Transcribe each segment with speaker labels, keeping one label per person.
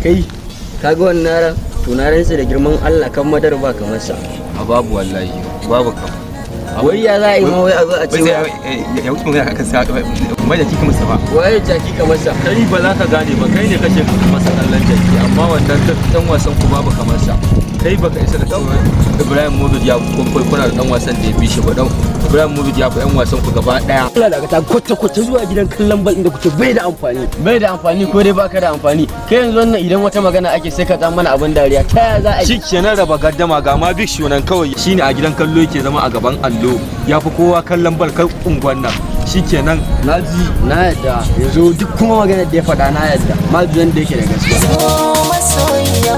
Speaker 1: Kai, kaga wannan yaran? To, na rantsa da girman Allah, kan madar ba kamar sa.
Speaker 2: A babu, wallahi babu kam.
Speaker 1: Wai ya za a yi ma wai a zo a ce
Speaker 3: wai ya wuce magana akan sa mai da kika masa ba?
Speaker 1: Waye jaki kamar sa?
Speaker 2: Kai ba za ka gane ba, kai ne kake masa kallon jaki, amma wannan duk dan wasan ku babu kamar sa. Kai baka isa da cewa Ibrahim Mobit ya kuna da dan wasan da ya bi shi ba. Dan Ibrahim Mobit ya fi yan wasan ku gaba daya.
Speaker 1: Allah, daga ta kwata kwata zuwa gidan kallon bal inda kuke bai da amfani. Bai da amfani ko dai baka da amfani? Kai, yanzu wannan idan wata magana ake sai ka mana abin dariya, ta yaya za a yi?
Speaker 2: Shi kenan, raba gaddama. Ga ma Big Show nan kawai, shine a gidan kallo yake zama a gaban allo, ya fi kowa kallon bal kai unguwan nan, shikenan.
Speaker 1: Na ji, na yadda. Yanzu duk kuma maganar da ya faɗa na yadda ma da yake da gaskiya.
Speaker 4: Masoyiya.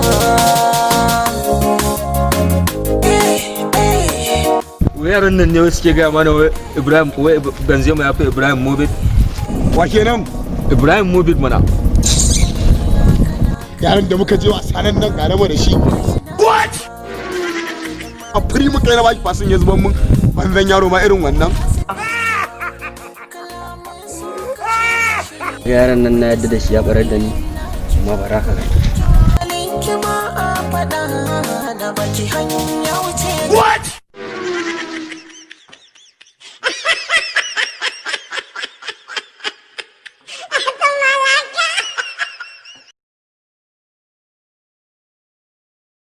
Speaker 2: Wai yaran nan ne suke gaya mana wai Ibrahim, wai Benzema ya fi Ibrahim Mobit.
Speaker 5: Wa kenan?
Speaker 2: Ibrahim Mobit mana.
Speaker 5: Yaran da muka je wasa nan nan gare mu da shi. What? A firi muka yi, na baki fasin ya zuban mun. Banzan yaro ma irin wannan.
Speaker 1: Yaran nan, na yadda da shi ya barar da ni, amma bara ka gani.
Speaker 4: Halinki ba a faɗa, na baki hanya wuce.
Speaker 5: What?